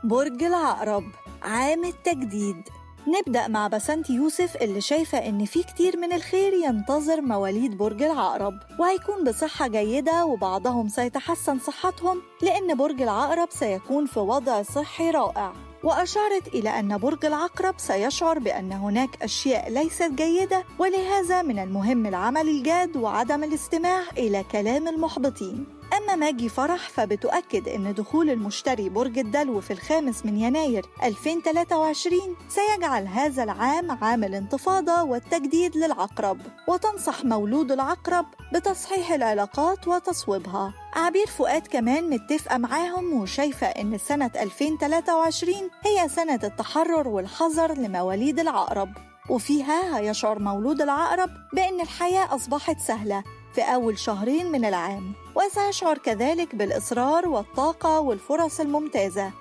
برج العقرب، عام التجديد. نبدأ مع بسنت يوسف اللي شايفة إن في كتير من الخير ينتظر مواليد برج العقرب، وهيكون بصحة جيدة وبعضهم سيتحسن صحتهم لأن برج العقرب سيكون في وضع صحي رائع. وأشارت إلى أن برج العقرب سيشعر بأن هناك أشياء ليست جيدة، ولهذا من المهم العمل الجاد وعدم الاستماع إلى كلام المحبطين. أما ماجي فرح فبتؤكد أن دخول المشتري برج الدلو في 5 يناير 2023 سيجعل هذا العام عام الانتفاضة والتجديد للعقرب، وتنصح مولود العقرب بتصحيح العلاقات وتصويبها. عبير فؤاد كمان متفقة معاهم وشايفة أن سنة 2023 هي سنة التحرر والحذر لمواليد العقرب، وفيها هيشعر مولود العقرب بأن الحياة أصبحت سهلة في أول شهرين من العام، وسيشعر كذلك بالإصرار والطاقة والفرص الممتازة.